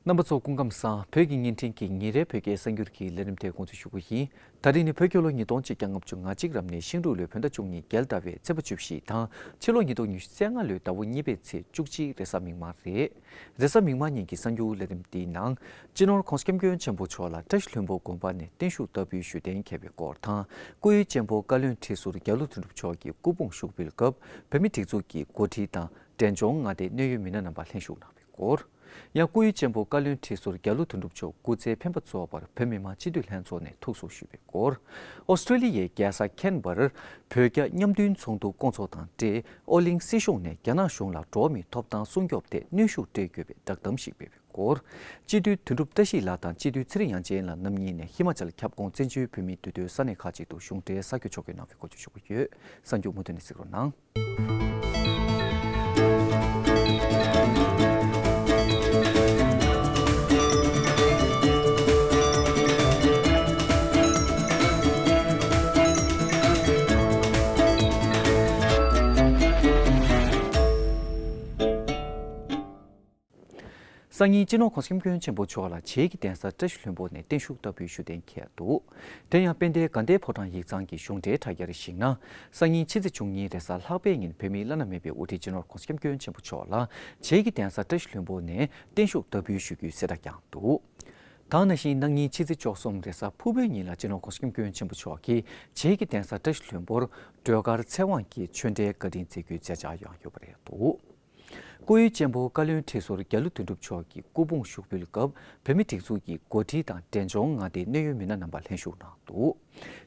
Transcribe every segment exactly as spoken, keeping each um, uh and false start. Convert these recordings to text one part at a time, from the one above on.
རྣམ་པ་ཚོ་སྐུ་ཁམས་བཟང་། བོད་ཀྱི་བརྙན་འཕྲིན་གྱི་ཉིན་རེའི་བོད་སྐད་གསར་འགྱུར་གྱི་ལས་རིམ་དེ་དགོངས་ཚུལ་ཞུ་གི་ཡིན། ད་རིང་ནི་བོད་རྒྱལ་ལོ་ཉིས་སྟོང་ཆིག་བརྒྱ་ལྔ་བཅུ་ང་གཅིག་རབ་གནས་ཤིང་འབྲུག་ལོའི་བོད་ཟླ་བཅུ་གཉིས་རྒྱལ་ཟླ་བའི་ཚེས་པ་བཅུ་བཞི་དང་ཕྱི་ལོ་ཉིས་སྟོང་ཉི་ཤུ་རྩ་ལྔ་ལོའི་ཟླ་བ་གཉིས་པའི་ཚེས་བཅུ་གཅིག་རེས་གཟའ་མིག་དམར་རེད། རེས་གཟའ་མིག་དམར་ཉིན་གྱི་གསར་འགྱུར་ལས་རིམ་འདིའི་ནང་། སྤྱི་ནོར་༧གོང་ས་༧སྐྱབས་མགོན་ཆེན་པོ་མཆོག་ལ་བཀྲ་ཤིས་ལྷུན་པོ་དགོན་པ་ནས་བརྟན་བཞུགས་བསྟར་འབུལ་ཞུ་གཏན་འཁེལ་བའི་སྐོར་དང་། སྐུ་ཡོན་ཅན་པོ་བཀའ་བློན་ཁྲི་ཟུར་རྒྱ་ལོ་དོན་གྲུབ་མཆོག་གི་སྐུ་ཕུང་ཞུགས་འབུལ་སྐབས་བོད་མི་སྒྲིག་འཛུགས་ཀྱི་འགོ་ཁྲིད་དང་འབྲས་ལྗོངས་མངའ་སྡེའི་གནད་ཡོད་མི་སྣ་རྣམ་པ་ལྷན་ཞུགས་གནང་བའི་སྐོར། ཡང་སྐུ་ཡོན་ཅན་པོ་བཀའ་བློན་ཁྲི་ཟུར་རྒྱ་ལོ་དོན་གྲུབ་མཆོག་སྐུ་ཚེ་འཕེན་པ་རྫོགས་པར་བོད་མི་མང་སྤྱི་འཐུས་ལྷན་ཚོགས་ནས་ཐུགས་གསོ་ཞུས་པའི་སྐོར། ཨོ་སི་ཀྲི་ལི་ཡའི་རྒྱལ་ས་ཁེན་བྷར་བོད་རྒྱ་མཉམ་མཐུན་ཚོགས་འདུ་བསྐོང་ཚོགས་དང་འབྲེལ་ཨོ་གླིང་སྲིད་གཞུང་ནས་རྒྱ་ནག་གཞུང་ལ་འགྲོ་བ་མིའི་ཐོབ་ཐང་སྲུང་སྐྱོབ་ཐད་གནོན་ཤུགས་སྤྲད་དགོས་པའི་བསྒྲགས་གཏམ་ཞིག་སྤེལ་བའི་སྐོར། སྤྱི་འཐུས་དོན་གྲུབ་བཀྲ་ཤིས་ལགས་དང་སྤྱི་འཐུས་ཚེ་རིང་དབྱངས་ཅན་ལགས་རྣམ་གཉིས་ནས་ཧི་མ་ཅལ་ཁྱབ་ཁོངས་བཙན་བྱོལ་བོད་མིའི་འདུས་སྡོད་ས་གནས་ཁག་ཅིག་ཏུ་གཞུང་འབྲེལ་གསར་འགོད་ཕྱོགས་སྒྲིག་གནང་བའི་སྐོར་བརྗོད་ཞུ་གི་ཡོད། གསར་འགྱུར་མུ་མཐུད་ནས་གཟིགས་རོགས་གནང་། སང་ཉིན་སྤྱི་ནོར་༧གོང་ས་༧སྐྱབས་མགོན་ཆེན་པོ་མཆོག་ལ་བྱེས་ཀྱི་གདན་ས་བཀྲ་ཤིས་ལྷུན་པོ་ནས་བརྟན་བཞུགས་བསྟར་འབུལ་ཞུ་གཏན་འཁེལ་འདུག་དེ་ཡང་དཔལ་ལྡན་དགའ་ལྡན་ཕོ་བྲང་ཡིག་ཚང་གི་གཞུང་འབྲེལ་དྲ་རྒྱར་གཞིགས་ན། སང་ཉིན་ཕྱི་ཚེས་བཅུ་གཉིས་རེས་གཟའ་ལྷག་པའི་ཉིན་བོད་མིའི་བླ་ན་མེད་པའི་དབུ་ཁྲིད་སྤྱི་ནོར་༧གོང་ས་༧སྐྱབས་མགོན་ཆེན་པོ་མཆོག་ལ་བྱེས་ཀྱི་གདན་ས་བཀྲ་ཤིས་ལྷུན་པོ་ནས་བརྟན་བཞུགས་བསྟར་འབུལ་ཞུ་རྒྱུའི་གསལ་བསྒྲགས་ཀྱང་འདུག་དེ་ནང་བཞིན་གནངས་ཉིན་ཕྱི་ཚེས་བཅུ་གསུམ་རེས་གཟའ་ཕུར་བུའི་ཉིན་ལ་སྤྱི་ནོར་༧གོང་ས་༧སྐྱབས་མགོན་ཆེན་པོ་མཆོག་གིས་བྱེས་ཀྱི་གདན་ས་བཀྲ་ཤིས་ལྷུན་པོར་སྒྲོལ་དཀར་ཚེ་དབང་གི་ཆོས་འབྲེལ་བཀའ་དྲིན་སྩལ་རྒྱུའི་མཛད་འཆར་ཡང་ཡོད་པ་རེད་འདུག་སྐུ་ཡོན་ཅན་པོ་བཀའ་བློན་ཁྲི་ཟུར་རྒྱ་ལོ་དོན་གྲུབ་མཆོག་གི་སྐུ་ཕུང་ཞུགས་འབུལ་སྐབས་བོད་མི་སྒྲིག་འཛུགས་ཀྱི་འགོ་ཁྲིད་དང་འབྲས་ལྗོངས་མངའ་སྡེའི་གནད་ཡོད་མི་སྣ་རྣམ་པ་ལྷན་ཞུགས་གནང་འདུག་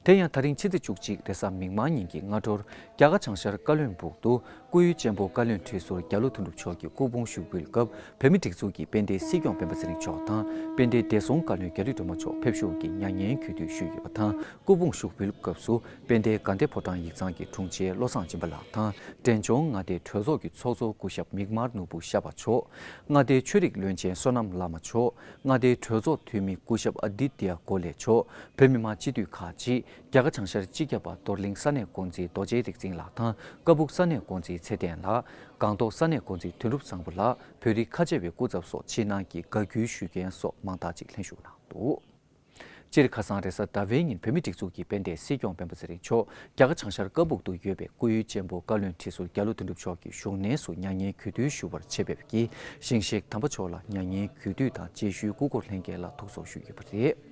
དེ་ཡང་ད་རིང་ཕྱི་ཚེས་བཅུ་གཅིག་རེས་གཟའ་མིག་དམར་ཉིན་གྱི་སྔ་དྲོར་རྒྱ་གར་བྱང་ཤར་བཀའ་བློན་སྦུག་ཏུ་སྐུ་ཡོན་ཅན་པོ་བཀའ་བློན་ཁྲི་ཟུར་རྒྱ་ལོ་དོན་གྲུབ་མཆོག་གི་སྐུ་ཕུང་ཞུགས་འབུལ་སྐབས་བོད་མི་སྒྲིག་འཛུགས་ཀྱི་དཔལ་ལྡན་སྲིད་སྐྱོང་སྤེན་པ་ཚེ་རིང་མཆོག་དང་དཔལ་ལྡན་བདེ་སྲུང་བཀའ་བློན་རྒྱ་རི་སྒྲོལ་མ་མཆོག་ཕེབས་བཞུགས་ཀྱིས་མྱ་ངན་གུས་འདུད་ཞུས་ཡོད་པ་དང་། སྐུ་ཕུང་ཞུགས་འབུལ་སྐབས་སུ་དཔལ་ལྡན་དགའ་ལྡན་ཕོ་བྲང་ཡིག་ཚང་གི་དྲུང་ཆེ་བློ་བཟང་སྦྱིན་པ་ལགས་དང་འབྲས་ལྗོངས་མངའ་སྡེའི་གྲོས་ཚོགས་ཀྱི་ཚོགས་གཙོ་སྐུ་ཞབས་མིག་དམར་ནོར་བུ་ཤར་བ་མཆོག་མངའ་སྡེའི་ཆོས་རིག་བློན་ཆེན་བསོད་ནམས་བླ་མ་མཆོག་མངའ་སྡེའི་གྲོས་ཚོགས་འཐུས་མི་སྐུ་ཞབས་ཨ་དི་ཏི་ཡ་གོ་ལེ་མཆོག་བོད་མི་མང་སྤྱི་འཐུས་ཁག་ཅིག་རྒྱ་གར་བྱང་ཤར་སྤྱི་ཁྱབ་པ་རྡོར་གླིང་ས་གནས་འགོ་འཛིན་རྡོ་རྗེ་རིག་འཛིན་ལགས་དང་ཀ་སྦུག་ས་གནས་འགོ་འཛིན་ཚེ་བརྟན་ལགས། སྒང་ཏོག་ས་གནས་འགོ་འཛིན་དོན་གྲུབ་བཟང་པོ་ལགས། བོད་རིགས་ཁ་ཆེ་བའི་སྐུ་ཚབ་སོགས་ཕྱི་ནང་གི་དགའ་སྐུལ་ཞུ་མཁན་སོགས་མང་དག་ཅིག་ལྷན་ཞུགས་གནང་འདུག་སྤྱིར་ཁ་སང་རེས་གཟའ་ཟླ་བའི་ཉིན་བོད་མིའི་སྒྲིག་འཛུགས་ཀྱི་དཔལ་ལྡན་སྲིད་སྐྱོང་སྤེན་པ་ཚེ་རིང་མཆོག་རྒྱ་གར་བྱང་ཤར་ཀ་སྦུག་ཏུ་ཡོད་པའི་སྐུ་ཡོན་ཅན་པོ་བཀའ་བློན་ཁྲི་ཟུར་རྒྱ་ལོ་དོན་གྲུབ་མཆོག་གི་བཞུགས་གནས་སུ་མྱ་ངན་གུས་འདུད་ཞུ་བར་ཆེད་ཕེབས་ཀྱིས་ཞིང་གཤེགས་དམ་པ་མཆོག་ལ་མྱ་ངན་གུས་འདུད་དང་རྗེས་ཤུལ་སྐུ་འཁོར་ལྷན་རྒྱས་ལ་ཐུགས་གསོ་ཞུས་ཡོད་པ་རེད།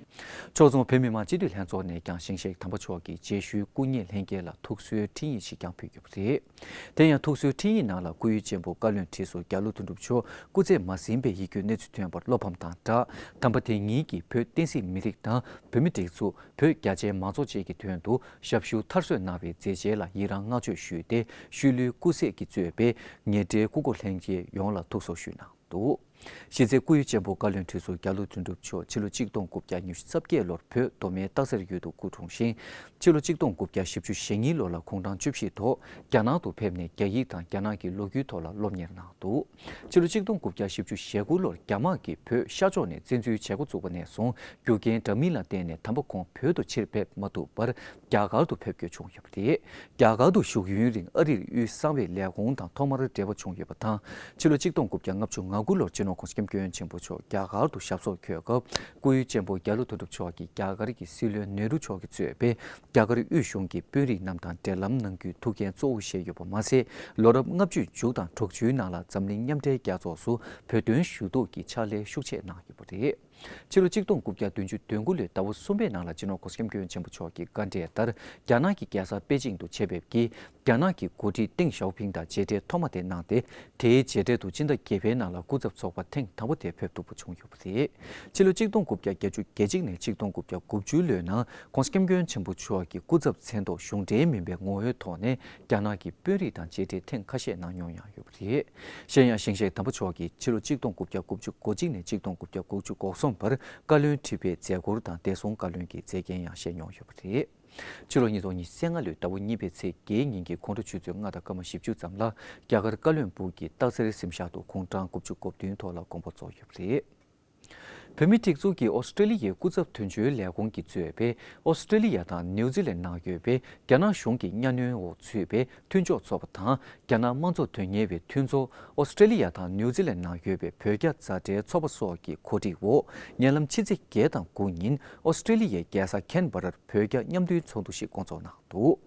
ཕྱོགས་མཚུངས་བོད་མི་མང་སྤྱི་འཐུས་ལྷན་ཚོགས་ནས་ཀྱང་ཞིང་གཤེགས་དམ་པ་མཆོག་གི་རྗེས་ཤུལ་སྐུ་ཉིད་ལྷན་རྒྱས་ལ་ཐུགས་གསོའི་འཕྲིན་ཡིག་ཞིག་ཀྱང་ཕུལ་ཡོད་པ་རེད། དེ་ཡང་ཐུགས་གསོའི་འཕྲིན་ཡིག་ནང་ལ་སྐུ་ཡོན་ཅན་པོ་བཀའ་བློན་ཁྲི་ཟུར་རྒྱ་ལོ་དོན་གྲུབ་མཆོག་སྐུ་ཚེ་མ་ཟིན་པའི་ཡིད་སྐྱོའི་གནས་ཚུལ་ཐོན་པར་བློ་ཕམ་དང་སྦྲགས། དམ་པ་དེ་ཉིད་ཀྱིས་བོད་བསྟན་སྲིད་མི་རིགས་དང་བོད་མི་སྒྲིག་འཛུགས། བོད་རྒྱ་ཆེའི་མང་ཚོགས་བཅས་ཀྱི་དོན་དུ་ཞབས་ཞུ་མཐར་སོན་གནང་བའི་མཛད་རྗེས་ལ་ཡི་རང་བསྔགས་བརྗོད་ཞུས་ཏེ་ཤུལ་ལུས་སྐུ་ཚེགས་ཀྱིས་གཙོས་པའི་ཉེ་འབྲེལ་སྐུ་འཁོར་ལྷན་རྒྱས་ཡོངས་ལ་ཐུགས་གསོ་ཞུས་གནང་འདུག་གཞི་རྩའི་སྐུ་ཡོན་ཅན་པོ་བཀའ་བློན་ཁྲི་ཟུར་རྒྱ་ལོ་དོན་གྲུབ་མཆོག་ཕྱི་ལོ་གཅིག་སྟོང་དགུ་བརྒྱ་ཉི་ཤུ་རྩ་བརྒྱད་ལོར་བོད་མདོ་སྨད་སྟག་འཚེར་ཡུལ་དུ་སྐུ་འཁྲུངས་ཤིང་། ཕྱི་ལོ་གཅིག་སྟོང་དགུ་བརྒྱ་བཞི་བཅུ་ཞེ་གཉིས་ལོ་ལ་ཁོང་རང་བཅུ་བཞིའི་ཐོག་རྒྱ་ནག་ཏུ་ཕེབས་ནས་རྒྱ་ཡིག་དང་རྒྱ་ནག་གི་ལོ་རྒྱུས་ཐོག་ལ་སློབ་གཉེར་གནང་འདུག་ཕྱི་ལོ་གཅིག་སྟོང་དགུ་བརྒྱ་བཞི་བཅུ་ཞེ་དགུ་ལོར་རྒྱ་དམག་གིས་བོད་ཤར་ཕྱོགས་ནས་བཙན་འཛུལ་བྱེད་འགོ་བཙུགས་པ་ནས་བཟུང་རྒྱུ་རྐྱེན་འདྲ་མིན་ལ་བརྟེན་ནས་དམ་པ་ཁོང་བོད་དུ་ཕྱིར་ཕེབས་མ་ཐུབ་པར་རྒྱ་གར་དུ་ཕེབས་དགོས་བྱུང་ཡོད་པ་རེད། རྒྱ་གར་དུ་བཞུགས་ཡུན་རིང་ཨ་རིར་དབུས་གསང་བའི་ལས་ཁུངས་དང་ཐོག་མར་འབྲེལ་བ་བྱུང་ཡོད་པ་དང་། ཕྱི་ལོ་གཅིག་སྟོང་དགུ་བརྒྱ་ལྔ་བཅུ་ང་དགུ་ལོར་སྤྱི་ནོར་༧གོང་ས་༧སྐྱབས་མགོན་ཆེན་པོ་མཆོག་རྒྱ་གར་དུ་ཞབས་སོར་འཁོད་སྐབས་སྐུ་ཡོན་ཅན་པོ་རྒྱ་ལོ་དོན་གྲུབ་མཆོག་གིས་རྒྱ་གར་གྱི་སྲིད་བློན་ནེ་རུ་མཆོག་གིས་གཙོས་པའི་རྒྱ་གར་དབུས་གཞུང་གི་དཔོན་རིགས་རྣམས་དང་འབྲེལ་ལམ་གནང་རྒྱུའི་ཐུགས་འགན་གཙོ་བོ་བཞེས་ཡོད་པ་མ་ཟད། ལོ་རབས་ལྔ་བཅུའི་མཇུག་དང་དྲུག་ཅུའི་ནང་ལ་འཛམ་གླིང་མཉམ་འབྲེལ་རྒྱལ་ཚོགས་སུ་བོད་དོན་ཞུ་གཏུག་གི་ཕྱག་ལས་ཤུགས་ཆེ་གནང་ཡོད་པ་རེད། ཕྱི་ལོ་གཅིག་སྟོང་དགུ་བརྒྱ་བདུན་ཅུ་དོན་དགུ་ལོའི་ཟླ་བ་གསུམ་པའི་ནང་ལ་སྤྱི་ནོར་༧གོང་ས་༧སྐྱབས་མགོན་ཆེན་པོ་མཆོག་གི་བཀའ་འབྲེལ་ལྟར་རྒྱ་ནག་གི་རྒྱལ་ས་པེ་ཅིང་དུ་ཆེད་ཕེབས་ཀྱིས་རྒྱ་ནག་གི་འགོ་ཁྲིད་ཏེང་ཞའོ་ཕིང་དང་མཇལ་འཕྲད་ཐོག་མ་དེ་གནང་སྟེ། དེའི་མཇལ་འཕྲད་དུ་སྤྱི་ཟླ་བརྒྱད་པའི་ནང་ལ་སྐུ་ཚབ་ཚོགས་པ་ཐེངས་དང་པོ་དེ་ཕེབས་ཐུབ་པ་བྱུང་ཡོད་པ་རེད། ཕྱི་ལོ་གཅིག་སྟོང་དགུ་བརྒྱ་བརྒྱད་ཅུ་གྱ་གཅིག་ནས་གཅིག་སྟོང་དགུ་བརྒྱ་དགུ་བཅུ་ལོའི་ནང་༧གོང་ས་༧སྐྱབས་མགོན་ཆེན་པོ་མཆོག་གི་སྐུ་ཚབ་མཚན་ཐོག་གཞུང་འབྲེལ་མིན་པའི་ངོ་བོའི་ཐོག་ནས་རྒྱ་ནག་གི་དཔོན་རིགས་དང་མཇལ་འཕྲད་ཐེངས་ཁ་ཤས་གནང་མྱོང་ཡང་ཡོད་པ་རེད། གཞན་ཡང་ཞིང་གཤེགས་དམ་པ་མཆོག་གིས་ཕྱི་ལོ་གཅིག་སྟོང་དགུ་བརྒྱ་དགུ་བཅུ་གོ་གཅིག་ནས་གཅིག་སྟོང་དགུ་བརྒྱ་དགུ་བཅུ་གོ་གསུམ་བར་བཀའ་བློན་ཁྲི་པའི་མཛད་སྒོར་དང་བདེ་སྲུང་བཀའ་བློན་གྱི་མཛད་འགན་ཡང་བཞེས་མྱོང་ཡོད་པ་རེད། ཕྱི་ལོ་ཉིས་སྟོང་ཉི་ཤུ་རྩ་ལྔ་ལོའི་ཟླ་བ་གཉིས་པའི་ཚེས་བརྒྱད་ཉིན་གྱི་ཁོང་ཁྲོ་ཆུ་ཚོད་ལྔ་དང་སྐར་མ་བཞི་བཅུ་ཙམ་ལ་རྒྱ་གར་བཀའ་བློན་སྦུག་གི་སྟག་འཚེར་གཟིམ་ཤག་ཏུ་དགུང་གྲངས་དགུ་བཅུ་གོ་བདུན་ཐོག་ལ་དགོངས་པ་རྫོགས་ཡོད་པ་རེད། བོད་མིའི་སྒྲིག་འཛུགས་ཀྱིས་ཨོ་སི་ཀྲེ་ལི་ཡའི་སྐུ་ཚབ་དོན་གཅོད་ལས་ཁུངས་ཀྱིས་གཙོས་པའི་ཨོ་སི་ཀྲེ་ལི་ཡ་དང་ནིའུ་ཛི་ལན་ནང་ཡོད་པའི་རྒྱ་ནག་གཞུང་གི་གཉའ་གནོན་འོག་ཚུད་པའི་མཐུན་ཕྱོགས་ཚོགས་པ་དང་། རྒྱ་ནག་དམངས་གཙོ་དོན་གཉེར་བའི་མཐུན་ཚོགས། ཨོ་སི་ཀྲེ་ལི་ཡ་དང་ནིའུ་ཛི་ལན་ནང་ཡོད་པའི་བོད་རྒྱ་མཛའ་འབྲེལ་ཚོགས་པ་སོགས་ཀྱི་གོ་སྒྲིག་འོག་ཉེ་ལམ་ཕྱི་ཚེས་བརྒྱད་དང་དགུ་ཉིན་ཨོ་སི་ཀྲེ་ལི་ཡའི་རྒྱལ་ས་ཁན་བྷ་རར་བོད་རྒྱ་མཉམ་མཐུན་ཚོགས་འདུ་ཞིག་བསྐོང་ཚོགས་གནང་འདུག།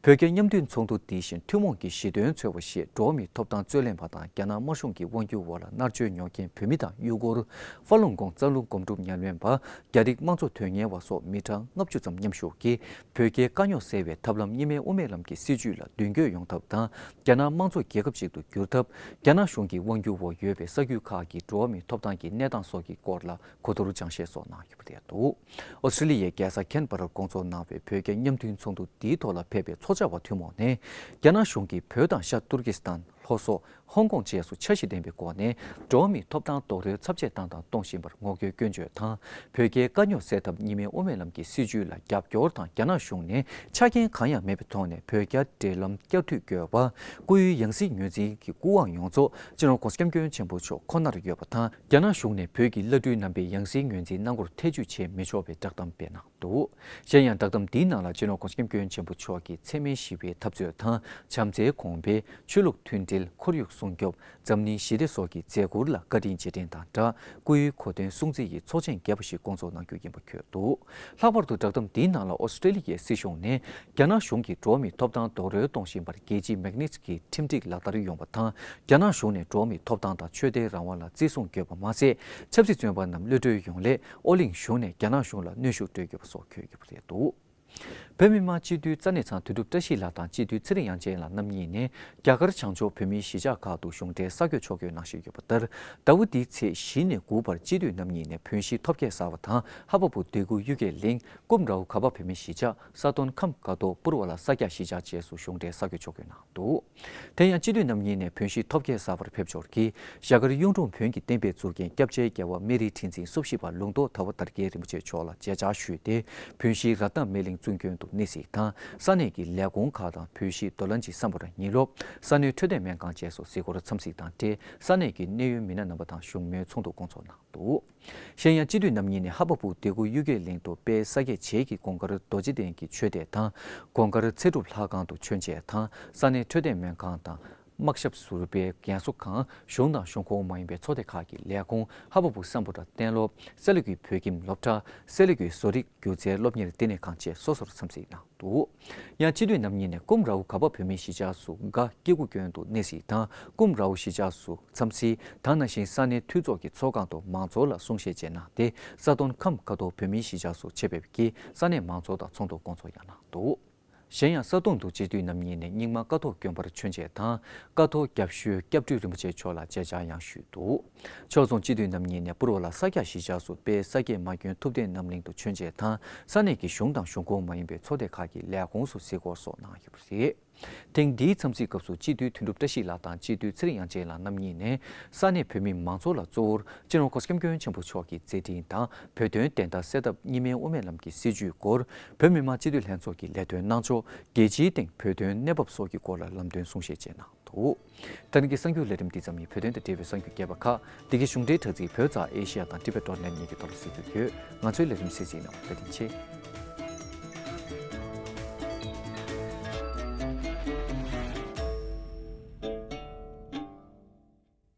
བོད་རྒྱ་མཉམ་མཐུན་ཚོགས་འདུ་འདི་བཞིན་ཐུན་མོང་གི་ཞི་མཐུན་འཚོ་བ་ཞེས་འགྲོ་བ་མིའི་ཐོབ་ཐང་རྩོད་ལེན་པ་དང་རྒྱ་ནག་དམར་གཞུང་གི་དབང་སྒྱུར་འོག་ལ་མནར་གཅོད་མྱོང་མཁན་བོད་མི་དང་ཡུ་གུར། ཧྥ་ལུན་གོང་རྩ་རླུང་སྒོམ་སྒྲུབ་ཉམས་ལེན་པ། རྒྱ་རིགས་དམངས་གཙོ་དོན་གཉེར་བ་སོགས་མི་གྲངས་ལྔ་བཅུ་ཙམ་མཉམ་ཞུགས་ཀྱིས་བོད་རྒྱའི་དཀའ་རྙོག་སེལ་བའི་ཐབས་ལམ་གཉིས་སྨན་དབུ་མའི་ལམ་གྱི་སྲིད་བྱུས་ལ་མདུན་སྐྱོད་ཡོང་ཐབས་དང་། རྒྱ་ནག་དམངས་གཙོ་རྒྱལ་ཁབ་ཅིག་ཏུ་འགྱུར་ཐབས། རྒྱ་ནག་གཞུང་གི་དབང་སྒྱུར་འོག་ཡོད་པའི་ས་ཁུལ་ཁག་གི་འགྲོ་བ་མིའི་ཐོབ་ཐང་གི་གནས་སྟངས་སོགས་ཀྱི་སྐོར་ལ་གོ་བསྡུར་སྦྱང་བཤད་སོགས་གནང་ཡོད་པ་རེད་འདུག། ཨོ་སི་ཀྲི་ལི་ཡའི་རྒྱལ་ས་ཁན་བྷ་རར་བསྐོང་ཚོགས་གནང་བའི་བོད་རྒྱ་མཉམ་མཐུན་ཚོགས་འདུ་འདིའི་ཐོག་ལ་ཕེབས་པའི་ཚོགས་བཅར་བ་ཐུན་མོང་ནས། རྒྱ་ནག་གཞུང་གིས་བོད་དང་ཤར་ཏུར་ཀི་སི་ཐན། ལྷོ་སོག་ཧོང་ཀོང་བཅས་སུ་འཆར་གཞི་ལྡན་པའི་སྒོ་ནས་འགྲོ་བ་མིའི་ཐོབ་ཐང་རྡོག་རོལ་ཚབས་ཆེ་བཏང་དང་གཏོང་བཞིན་པར་ངོ་རྒོལ་སྐྱོན་བརྗོད་དང་། བོད་རྒྱའི་དཀའ་རྙོག་སེལ་ཐབས་གཉིས་སྨན་དབུ་མའི་ལམ་གྱི་སྲིད་བྱུས་ལ་རྒྱབ་སྐྱོར་དང་། རྒྱ་ནག་གཞུང་ནས་ཆ་རྐྱེན་གང་ཡང་མེད་པའི་ཐོག་ནས་བོད་རྒྱ་འབྲེལ་ལམ་བསྐྱར་མཐུད་དགོས་པ། སྐུའི་ཡང་སྲིད་ངོས་འཛིན་གྱི་སྐུ་དབང་ཡོངས་རྫོགས་སྤྱི་ནོར་༸གོང་ས་༸སྐྱབས་མགོན་ཆེན་པོ་མཆོག་ཁོ་ནར་ཡོད་པ་དང་། རྒྱ་ནག་གཞུང་ནས་བོད་ཀྱི་བླ་སྤྲུལ་རྣམ་པའི་ཡང་སྲིད་ངོས་འཛིན་གནང་སྒོར་ཐེ་བྱུས་བྱེད་མི་ཆོག་པའི་བསྒྲགས་གཏམ་སྤེལ་གནང་འདུག། གཞན་ཡང་བསྒྲགས་གཏམ་འདིའི་ནང་ལ་སྤྱི་ནོར་༸གོང་ས་༸སྐྱབས་མགོན་ཆེན་པོ་མཆོག་གི་མཚན་སྨད་ཞི་བའི་འཐབ་རྩོད་དང་། བྱམས་བརྩེའི་གོང་འཕེལ། ཆོས་ལུགས་མཐུན་སྒྲིལ། ཁོར་ཡུག་སྲུང་སྐྱོབ། འཛམ་གླིང་ཞི་བདེ་སོགས་ཀྱི་མཛད་ཁུར་ལ་བཀའ་དྲིན་རྗེས་དྲན་དང་སྦྲགས། སྐུའི་གོ་སྟོན་སྲུང་བརྩི་ཡི་ཚོགས་ཆེན་རྒྱས་པ་ཞིག་བསྐོང་ཚོགས་གནང་རྒྱུ་ཡིན་པ་འཁོད་འདུག། ལྷག་པར་དུ་བསྒྲགས་གཏམ་འདིའི་ནང་ལ་ཨོ་སི་ཀྲེ་ལི་ཡའི་སྲིད་གཞུང་ནས་རྒྱ་ནག་གཞུང་གིས་འགྲོ་བ་མིའི་ཐོབ་ཐང་རྡོག་རོལ་གཏོང་བཞིན་པར་རྒྱལ་སྤྱིའི་མེག་ནིས་ཀྱི་ཁྲིམས་སྒྲིག་ལག་བསྟར་ཡོང་བ་དང་། རྒྱ་ནག་གཞུང་ནས་འགྲོ་བ་མིའི་ཐོབ་ཐང་དང་ཆོས་དད་རང་དབང་ལ་བརྩི་སྲུང་དགོས་པ་མ་ཟད། ཆབ་སྲིད་བཙོན་པ་རྣམས་གློད་གྲོལ་ཡོང་སླད་ཨོ་གླིང་གཞུང་ནས་རྒྱ་ནག་གཞུང་ལ་གནོན་ཤུགས་སྤྲོད་དགོས་པ་སོགས་འཁོད་ཡོད་པ་རེད་འདུག། བོད་མི་མང་སྤྱི་འཐུས་རྩ་གནས་ཚང་དོན་གྲུབ་བཀྲ་ཤིས་ལགས་དང་སྤྱི་འཐུས་ཚེ་རིང་དབྱངས་ཅན་ལགས་རྣམ་གཉིས་ནས་རྒྱ་གར་བྱང་ཕྱོགས་བོད་མིའི་གཞིས་ཆགས་ཁག་ཏུ་གཞུང་འབྲེལ་ས་སྐྱོད་ཕྱོགས་བསྐྱོད་གནང་བཞིན་ཡོད་པ་ལྟར། ཟླ་བ་འདིའི་ཚེས་བཞི་ནས་དགུ་བར་སྤྱི་འཐུས་རྣམ་གཉིས་ནས་བོན་གཞིས་ཐོབ་རྒྱལ་གསར་པ་དང་། ཧ་བ་པུ་དེ་གུ་གཡུལ་རྒྱལ་གླིང་། ཀུམ་རའུ་ག་པ་བོད་མིའི་གཞིས་ཆགས། ས་དོན་ཁམས་ཀ་ཏོ། པུར་བ་ལ་ས་སྐྱ་གཞིས་ཆགས་བཅས་སུ་གཞུང་འབྲེལ་ས་སྐྱོད་ཕྱོགས་བསྐྱོད་གནང་འདུག། དེ་ཡང་སྤྱི་འཐུས་རྣམ་གཉིས་ནས་བོན་གཞིས་ཐོབ་རྒྱལ་གསར་པར་ཕེབས་འབྱོར་གྱིས། རྒྱ་གར་གཡུང་དྲུང་བོན་གྱི་བསྟན་པའི་མཛུབ་རྒྱན་སྐྱབས་རྗེ་རྒྱལ་བ་སྨན་རིའི་ཁྲི་འཛིན་བསུ་བ་ཞི་བ་ལུང་རྟོགས་ཟླ་བ་དར་རྒྱས་རིན་པོ་ཆེ་མཆོག་ལ་མཇལ་བཅར་ཞུས་ཏེ། བོན་གཞིས་ར་ཏ་མེ་གླིང་བཙུན་དགོན་དུ་གནས་གཟིགས་དང་། ས་གནས་ཀྱི་ལས་ཁུངས་ཁག་དང་། བོན་གཞིས་རྡོ་ལན་གྱི་སམ་བྷོ་ཊ་ཉིན་སློབ། ས་གནས་འཕྲོད་བསྟེན་སྨན་ཁང་བཅས་སུ་གཟིགས་སྐོར་འཚམས་གཟིགས་དང་འབྲེལ། ས་གནས་ཀྱི་གནད་ཡོད་མི་སྣ་རྣམ་པ་དང་བཞུགས་མོལ་ཚོགས་འདུ་བསྐོང་ཚོགས་གནང་འདུག། གཞན་ཡང་སྤྱི་འཐུས་རྣམ་གཉིས་ནས་ཧ་བ་པུ་དེ་གུ་གཡུལ་རྒྱལ་གླིང་དུ་དཔལ་ས་སྐྱ་བྱེས་ཀྱི་དགོང་དཀར་རྡོ་རྗེ་གདན་གྱི་མཆོད་རྟེན་དང་། དགོང་དཀར་ཚེ་སྒྲུབ་ལྷ་ཁང་དུ་མཆོད་མཇལ་དང་། ས་གནས་འཕྲོད་བསྟེན་སྨན་ཁང་དང་། དམག་ཞབས་ཟུར་པའི་རྒན་གསོ་ཁང་། གཞུང་དང་གཞུང་ཁོངས་མ་ཡིན་པའི་ཚོགས་སྡེ་ཁག་གི་ལས་ཁུངས། ཧ་བ་པུ་སམ་བྷོ་ཊ་གཏན་སློབ། སེ་ལ་ཀུའི་བོད་ཁྱིམ་སློབ་གྲྭ། སེ་ལ་ཀུའི་བཟོ་རིག་སྒྱུ་རྩལ་སློབ་གཉེར་ལྟེ་གནས་ཁང་བཅས་སོ་སོར་འཚམས་གཟིགས་གནང་འདུག། ཡང་སྤྱི་འཐུས་རྣམ་གཉིས་ནས་ཀུམ་རའུ་ག་པ་བོད་མིའི་གཞིས་ཆགས་སུ་སྒ་སྐྱེ་རྒུ་མགོན་དུ་གནས་གཟིགས་དང་། ཀུམ་རའུ་གཞིས་ཆགས་སུ་འཚམས་གཟིགས་དང་། ནང་བཞིན་ས་གནས་འཐུས་ཚོགས་ཀྱི་ཚོགས་ཁང་དུ་མང་ཚོགས་ལ་གསུང་བཤད་བཅས་གནང་སྟེ། ས་དོན་ཁམས་ཀ་ཐོག་བོད་མིའི་གཞིས་ཆགས་སུ་ཆེད་ཕེབས་ཀྱིས་ས་གནས་མང་ཚོགས་དང་ཚོགས་འདུ་བསྐོང་ཚོགས་ཡང་གནང་འདུག། གཞན་ཡང་ས་སྟོང་དུ་སྤྱི་འཐུས་རྣམ་གཉིས་ནས་རྙིང་མ་ཀ་ཐོག་དགོན་པར་མཆོད་མཇལ་དང་། ཀ་ཐོག་རྒྱབ་ཤོད་སྐྱབས་སྤྲུལ་རིན་པོ་ཆེ་མཆོག་ལ་མཇལ་བཅར་ཡང་ཞུས་འདུག། ཕྱོགས་མཚུངས་སྤྱི་འཐུས་རྣམ་གཉིས་ནས་པུར་བ་ལ་ས་སྐྱ་གཞིས་ཆགས་སུ་དཔལ་ས་སྐྱའི་མ་དཀོན་ཐུབ་བསྟན་རྣམ་གླིང་དུ་མཆོད་མཇལ་དང་། ས་གནས་ཀྱི་གཞུང་དང་གཞུང་ཁོངས་མ་ཡིན་པའི་ཚོགས་སྡེ་ཁག་གི་ལས་ཁུངས་སུ་གཟིགས་སྐོར་སོགས་གནང་ཡོད་པ་རེད། ཐེངས་འདིའི་འཚམས་གཟིགས་སྐབས་སུ་སྤྱི་འཐུས་དོན་གྲུབ་བཀྲ་ཤིས་ལགས་དང་སྤྱི་འཐུས་ཚེ་རིང་དབྱངས་ཅན་ལགས་རྣམ་གཉིས་ནས་ས་གནས་བོད་མི་མང་ཚོགས་ལ་གཙོ་བོར་སྤྱི་ནོར་༸གོང་ས་༸སྐྱབས་མགོན་ཆེན་པོ་མཆོག་གི་མཛད་འཕྲིན་དང་བོད་དོན་བདེན་མཐའ་གསལ་ཐབས་གཉིས་སྨན་དབུ་མའི་ལམ་གྱི་སྲིད་བྱུས་སྐོར། བོད་མི་མང་སྤྱི་འཐུས་ལྷན་ཚོགས་ཀྱི་ལས་དོན་གནང་ཕྱོགས། རྒྱལ་སྤྱིའི་སྟེང་བོད་དོན་གནས་བབ་སོགས་ཀྱི་སྐོར་ལ་ལམ་སྟོན་གསུང་བཤད་བཅས་གནང་འདུག། ད་རིང་གི་གསར་འགྱུར་ལས་རིམ་འདི་ཙམ་ཡིན། བོད་དོན་དང་འབྲེལ་བའི་གསར་འགྱུར་རྒྱས་པ་ཁག་འདི་གའི་གཞུང་འབྲེལ་དྲ་ཚིགས་བོད་ཙ་ཨེ་ཤི་ཡ་དང་ཊི་བེ་ཊི་ཌོ་ཊི་ནེ་ཊི་གཉིས་ཀྱི་ཐོག་ལ་གཟིགས་རྒྱུ་ཡོད། ང་ཚོའི་ལས་རིམ་གསན་གཟིགས་གནང་བར་བཀའ་དྲིན་ཆེ།